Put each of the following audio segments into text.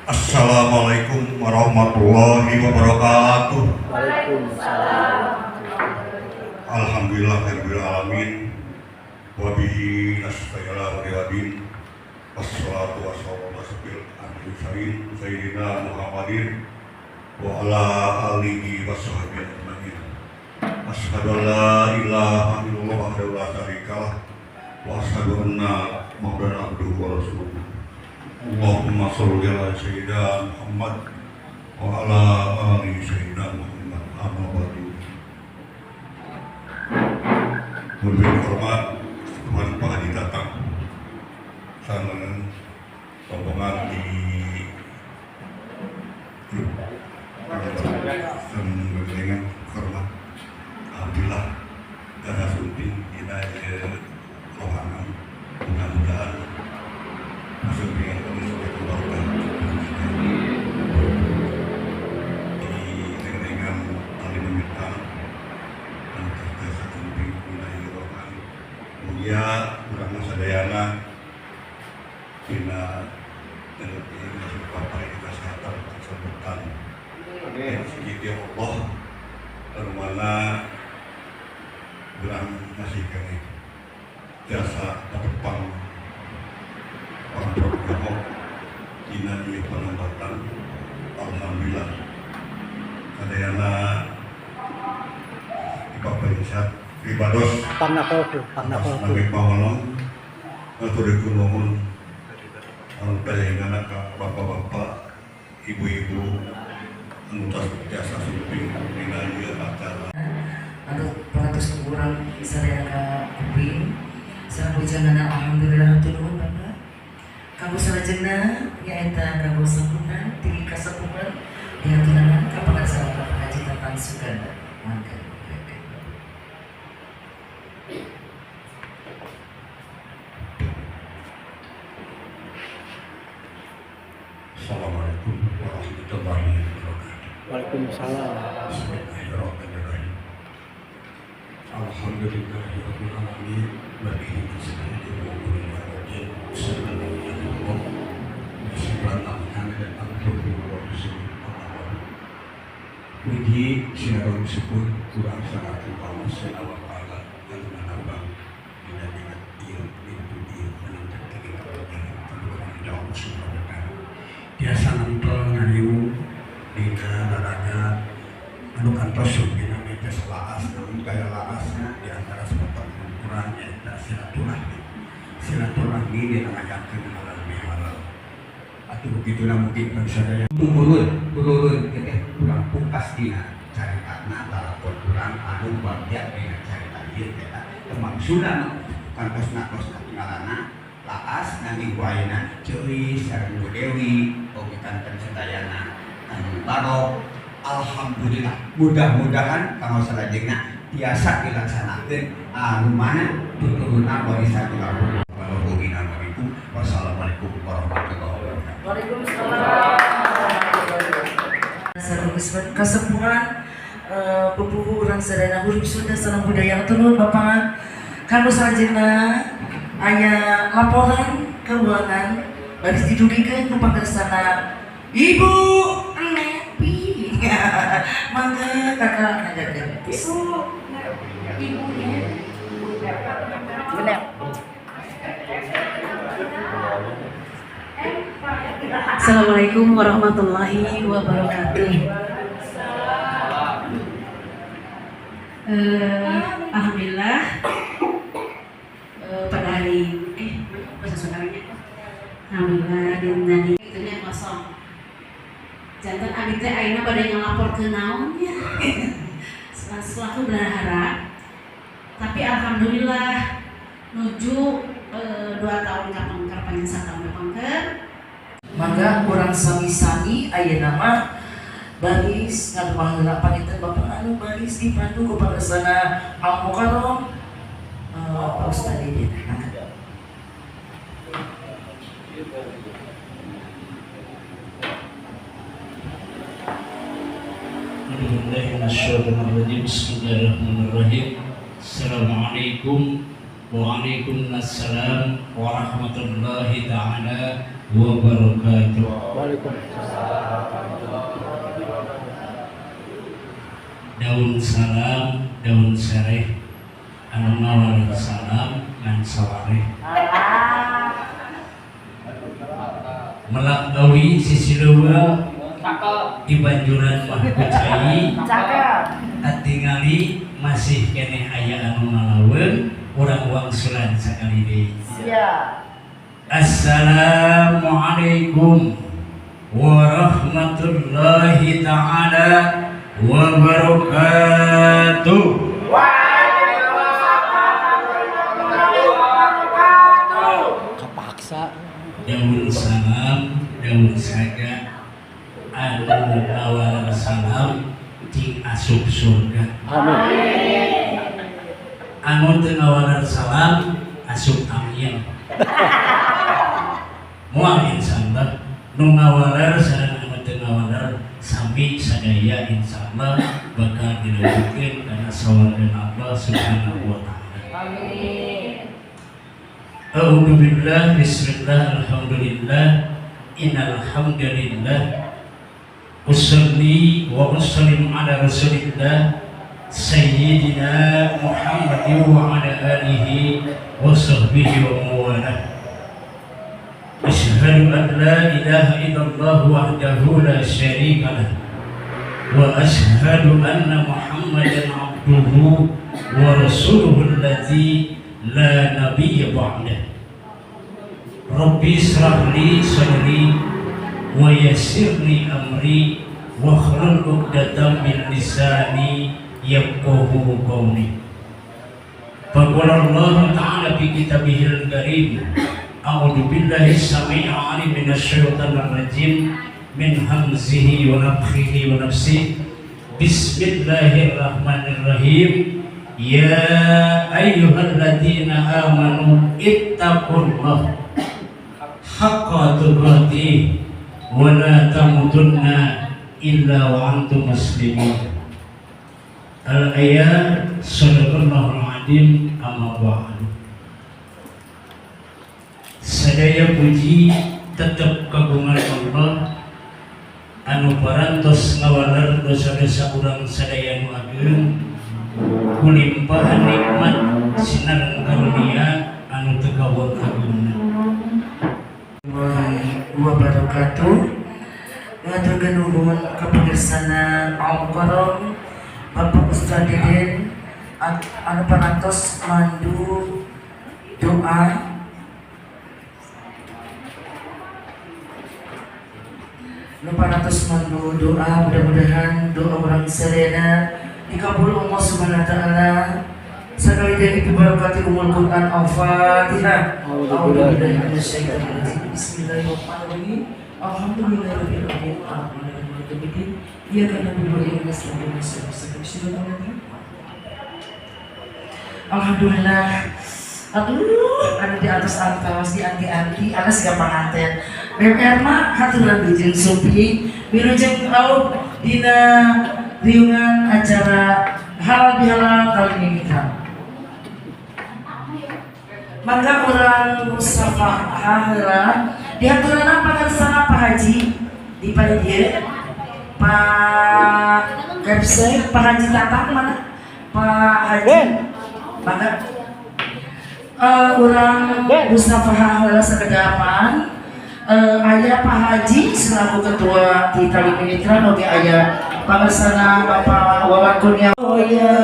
Assalamualaikum warahmatullahi wabarakatuh. Waalaikumsalam. Alhamdulillahirabbil alamin. Wa bihi nasta'in ala umuri. Wassalatu wassalamu ala asyrofil mursalin sayyidina Muhammadin wa ala alihi wa sahbihi ajmain. Asyhadu an la ilaha illallah wahdahu la syarikalah wa asyhadu anna Muhammadan abduhu wa rasuluh. Allahumma sholli ala sayyidina Muhammad wa ala ali sayyidina Muhammad. Amma ba'du. Lebih hormat teman Pak Haji datang sareng rombongan di grup dengan hormat. Alhamdulillah dana sunting dina ieu rohangan, mudah-mudahan suntingan ini sebagai barokah di dengan tali meminta dan terbiasa sunting dina ieu rohangan. Mugia urang sadayana dina masuk papai kesehatan keselamatan segiti Allah anu mana urang masih keneh jasa patepang pangprok dina ieu panambatan. Alhamdulillah sadayana dipapai sehat pribados. Pangnakolku, pangnakolku. Nami pawalong ngaturkeun nuhun anu kayangana ka bapak-bapak, ibu-ibu anu tos tiasa sumping dina ieu acara. Anu parantos kurang sadayana ka kuping sareng pujanana. Alhamdulillah, hatur nuhun, Bapak. Kanggo salajengna nyaeta kanggo sambutan ti kasepuhan dihaturanan ka pangarsa Bapak Haji Tatang Suganda. Mangga. Assalamualaikum warahmatullahi wabarakatuh. Waalaikumsalam. Bismillahirrahmanirrahim. Alhamdulillahirabbil alamin wa bihi nasta'in wa sallallahu Puji sinareng syukur kurang sangat Allah Subhanahu wa taala anu manambang dina dinten ieu dinten ieu menantak keberkahan Allah Subhanahu wa taala. Tiasa nempel ngariung dina raraga anu kantos sugina teh laas, namun kaya laasna di antara sepetak kurang nyaeta silaturahmi. Silaturahmi dina ngayakeun halal bihalal. Atuh begituna mungkin kan sadaya turun turun teh kurang pungkas dina caritana lalakon urang anu bagja dina carita ieu teh temaksudna kantos nakos katinggalana laas nanging ku ayeuna ceuis sareng Bu Dewi oge kanten sadayana anu barok. Alhamdulillah, mudah-mudahan kanggo salajengna tiasa dilaksanakeun anu mana tuturunan warisan di kampung. Wassalamualaikum warahmatullahi wabarakatuh. Waalaikumsalam. Sareng kasepuhan pupuhu urang sadayana huruf Sunda sareng budaya. Hatur nuhun, Bapak. Kanggo salajengna aya laporan keuangan baris didugikeun ku pangersana Ibu Nepi. Mangga, Kakak ngajakeun. Ibu, ibunya. Benar. Assalamualaikum warahmatullahi wabarakatuh. Alhamdulillah pada hari bahasa Sundanya alhamdulillah dinten itunya kosong. Janten abdi teh ayeuna bade ngalaporkeun naon nya selaku bendahara. Tapi alhamdulillah nuju 2 tahun kapengker, panjang tahun kapengker. Mangga urang sami-sami ayeuna mah baris ngadoa heula. Panginten Bapak anu baris dipandu ku pangersana Al Mukarram, Pak Ustad Didin. Mangga. Bismillahirrahmanirrahim. Bismillahirrahmanirrahim. Assalamualaikum. Waalaikumsalam warahmatullahi taala wabarakatuh. Waalaikumsalam. Daun salam, daun sereh, anu ngawaler salam ngan sawareh. Melak gawi sisi leuweung di banjuran mah ku cai. Katingali masih keneh aya anu ngalaweung, urang wangsulan sakali deui. Siap. Assalamualaikum warahmatullahi taala wabarakatuh. Kepaksa. Daun salam, daun saga, anu ngawaler salam cing asup surga. Amin. Anu teu ngawaler salam asup angin. Moal insyaallah nu ngawaler sareng anu teu ngawaler sami sadaya insyaallah bakal dilebetkeun kana sawarga Allah Subhanahu wa taala. Amin. A'udzu billah, bismillah, alhamdulillah, innal hamdalillah, usalli wa usallim ala rasulillah sayyidina Muhammad wa ala alihi wa sahbihi wa mawalah. Asyhadu an la ilaha illallah wahdahu la syarika lah wa asyhadu anna Muhammadan abduhu wa rasuluhu alladzi la nabiyya ba'dah. Rabbi israh li sadri wa yassir li amri wa hlul 'uqdatam min lisani yafqahu qawli. Faqala Allah ta'ala fi kitabihil karim, a'udzu billahi samii'il 'alim minasy syaithanir rajim min hamzihi wa nafthihi wa nafsihi. Bismillahirrahmanirrahim. Ya ayyuhalladzina amanu ittaqullaha haqqa tuqatih wa la tamutunna illa wa antum muslimun. Al-ayat. Shadaqallahul azim. Amma ba'du. Sadaya puji tetep kagungan Allah anu parantos ngawaler dosa-dosa urang sadaya nu ageung kulimpahan nikmat sinar karunia anu teu kawon agungna. Wabarakatuh. Ngaturkeun nuhun ka pangersana Al-Qarom Bapak Ustaz Deden anu parantos mandu doa. Nu parantos mandu doa, mudah-mudahan doa urang sadayana dikabul Allah Subhanahu wa taala. Sakali deui bibarakati umul Quran. Al-Fatihah. A'udzu billahi minasyaitonir rajim. Bismillahirrahmanirrahim. Alhamdulillahirabbil alamin. Arrahmanirrahim. Maliki yaumiddin. Iyyaka na'budu wa iyyaka nasta'in. Ihdinas siratal mustaqim. Alhamdulillah. Aduh, ada di atas atas, di anti-anti, ada siapa panganten. BPR mah haturan wilujeng sumping, wilujeng raup dina riungan acara halal bihalal kali ini kita. Mangga urang musafahah heula dihaturan pangersana Pak Haji di pada dieu, Pak Kepsek, Pak Haji Tatang mana? Pak Haji, mangga urang musafahah heula sakedapan. Aya Pak Haji selaku ketua di Tali Mitra, oge aya pangersana Bapak Wawan Kurniawan. Ya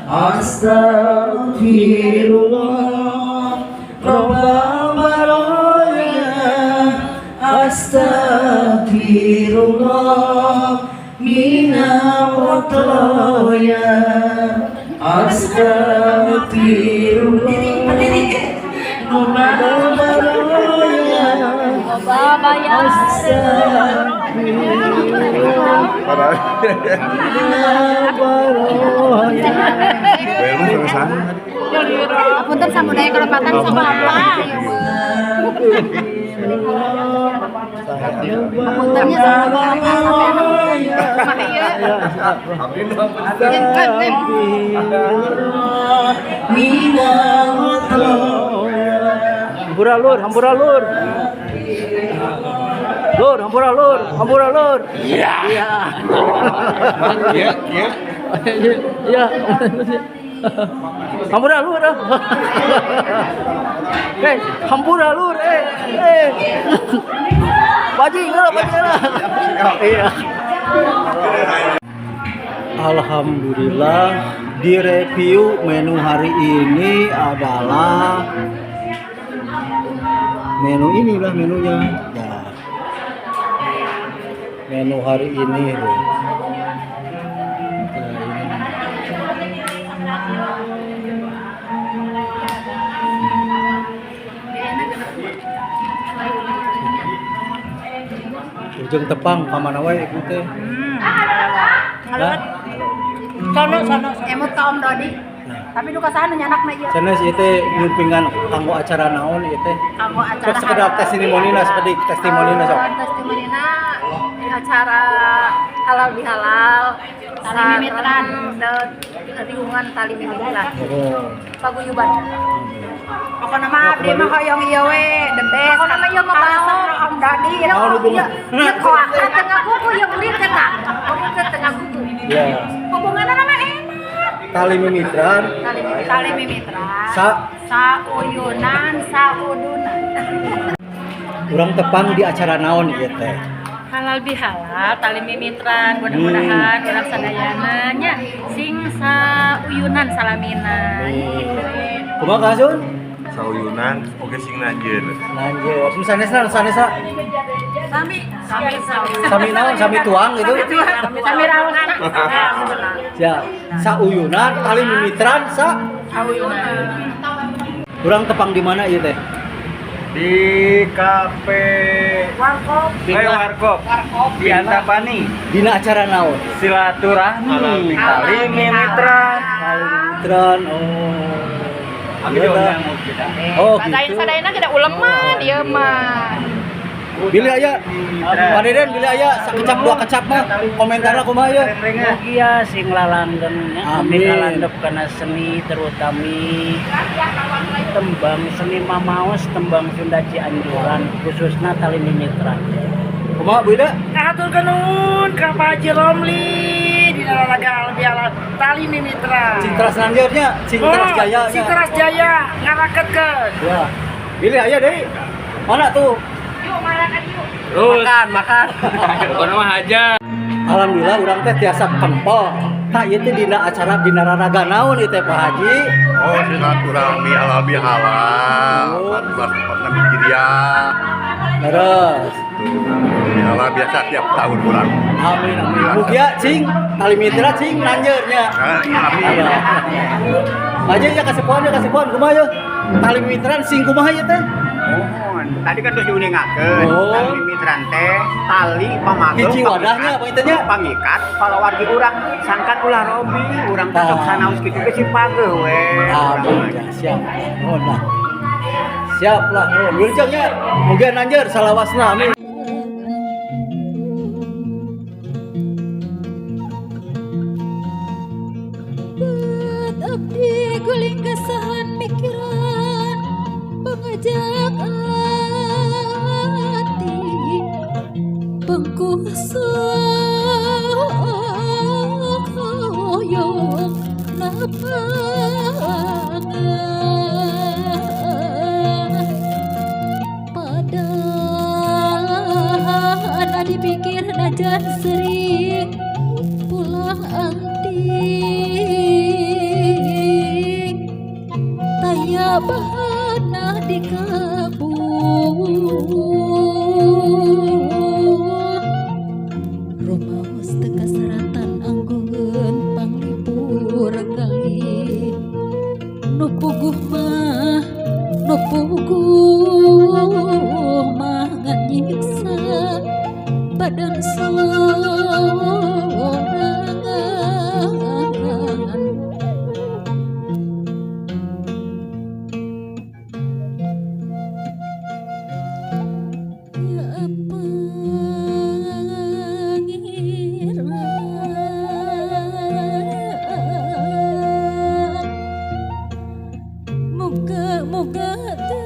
astagfirullah rabbal baraya, astagfirullah minal khotoya, astagfirullah rabbal baraya, astagfirullah. Punten samudaya kelepatan sama apa? Puntennya sama apa? Hampura lur, hampura lur. Lur, hampura lur, hampura lur. Iya. Iya. Iya, iya. Iya. Hampura lur. Eh, hampura lur, eh. Eh. Baji, geura, baji geura. Iya. Alhamdulillah, di review menu hari ini adalah menu inilah menunya. Ya. Menu hari ini tuh. Nah, ini. Ujung tepang ka mana wae ibu teh? Hah? Sono sono emut ka Om Dodi. Tapi duka saha nu nyanakna ieu? Sanes ieu teh nyumpingan kanggo acara naon ieu teh? Kanggo acara Sok sekedar testimonina, sekedik testimonina sok. Testimonina acara halal bihalal, tali mimitran, riungan tali mimitran. Oh. Paguyuban. Pokona mah abdi mah hoyong ieu we, the best. Pokona mah ieu mah bangsat Om Dodi. Naon hubungan? Ieu koakan tengah kuku ieu kulit teh tah. Kulit tengah kuku. Ya. Hubunganna mah enak. Tali mimitran. Tali mimitran. Sa sauyunan saudunan. Urang tepang di acara naon ieu teh? Halal bihalal tali mimitran, mudah-mudahan urang sadayana nya sing sauyunan salamina. Amin. Kumaha Kang Asun? Sauyunan oge sing nanjeun. Lanjut. Nu sanesna, nu sanesna. Sami sami Sami naon? Sami tuang gitu. Sami raosna. Ya, sauyunan tali mimitran sa Sauyunan. Urang tepang di mana ieu teh? Di Kafe Warkop. Warkop. Di Antapani. Dina acara naon? Silaturahmi tali mimitran. Tali mimitran. Oh. Abi diundang kita. Oh, Lain gitu. sadayana kita uleman ieu mah. Bilih aya. Pak Deden bilih aya sakecap dua kecap mah komentarna kumaha ieu? Mugia sing lalanggeng nya Amin. kalandep kana seni terutami tembang seni mamaos tembang Sunda Cianjuran khususna tali mimitran. Kumaha Bu Ida? Haturkeun nuhun ka Pak Haji Romli dina lalaga halal bihalal tali mimitra. Cingteras nanjeurnya, Cingteras Jaya nya. Cingteras Jaya ngaraketkeun. Ya. Bilih aya deui. Mana tuh? Yuk makan yuk. Makan, makan. Pokona mah aja. Alhamdulillah urang teh tiasa kempel. Tah ieu teh dina acara dina raraga naon ieu teh Pak Haji? Oh, silaturahmi halal bihalal. 14 Hijriah. Terus. Bihalal biasa tiap tahun urang. Amin amin. Mugia cing tali mitra cing nanjeurnya. Amin. Aja ya kasepuhan ya kasepuhan kumaha ye? Tali mitran sing kumaha ieu teh? Mohon. Tadi kan terus diuningakeun. Oh. Tali mimitran teh tali pamagel. Hiji wadahnya apa itu nya? Pangikat palawargi urang sangkan ulah robi urang teh sok Tah. sanaos kitu ge si pageuh we. Amin ya, siap. Nuhun lah. Siap lah nuhun. Wilujeng nya. Mugia nanjeur salawasna amin. Bet abdi guling kesahan mikiran pengajak ati pengkuh sok hoyong napangan padahal dipikir najan sering pulang anting taya bahana di kebun rumaos teu kasaratan anggun panglipur kali nu puguh mah nu puguh mah ngan nyiksa badan sorangan. Ya pangeran, muga-muga teu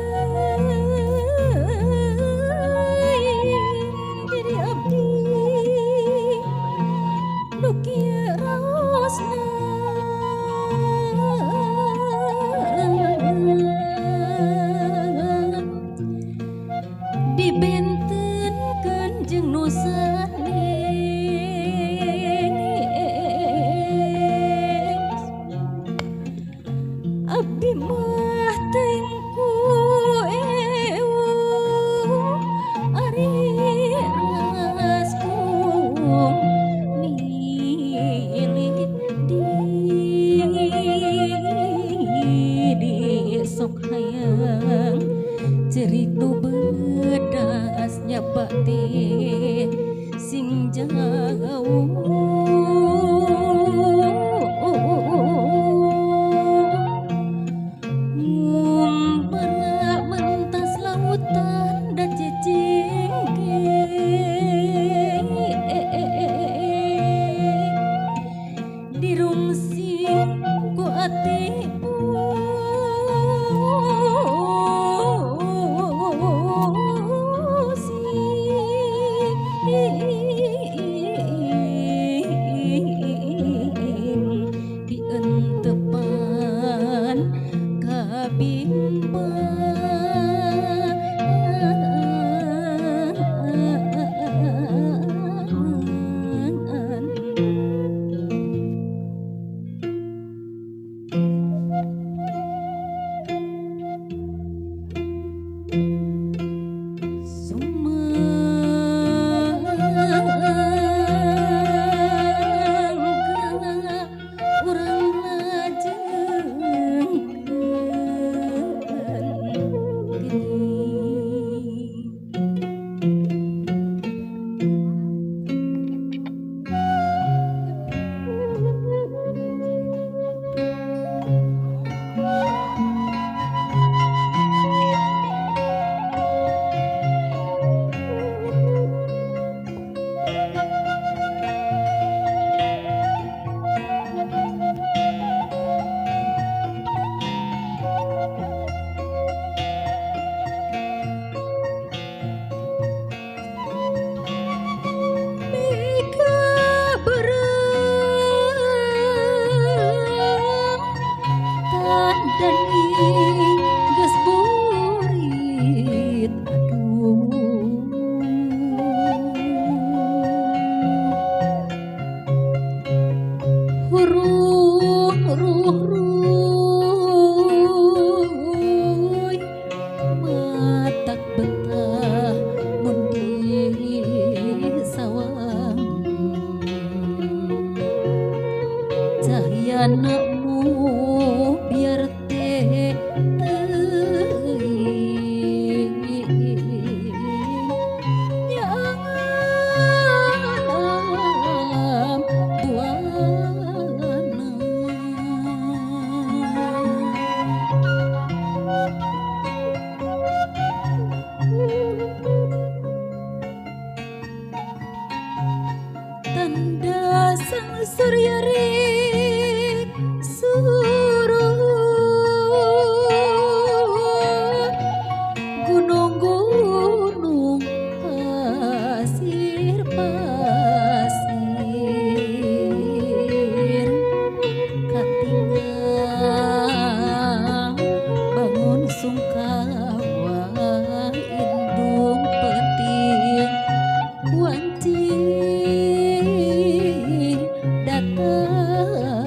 jeung nu sanes. Abdi mah teuing ku ewung ari raskung milih di sok hayang cerik nu bedas nyaba teh sing jauh. Ngumpara mentas lautan dan cicingke dirungsing ku ati pusing dientepan kabimbang. Sumangga urang lajengkeun geuning. Mika berang tandani geus burit aduh. Hurung ruh ruy matak betah mun di sawang cahyanamu biar teh teuing nyangan alam buana. Tanda sang surya rek suruh gunung-gunung pasir-pasir katinggal bangun sungkawa indung peting wanci datang.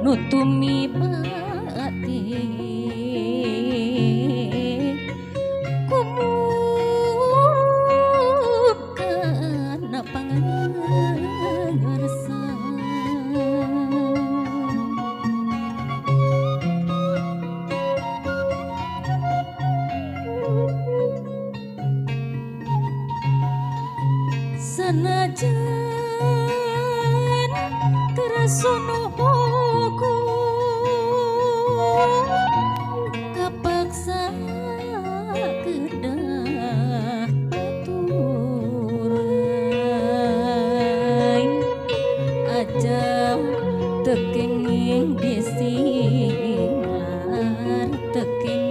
nu tumiba teh kumub kana pangarsa. Sanajan kerasono hukum kapaksa kedah baturan aja tekenging disinglar tekenging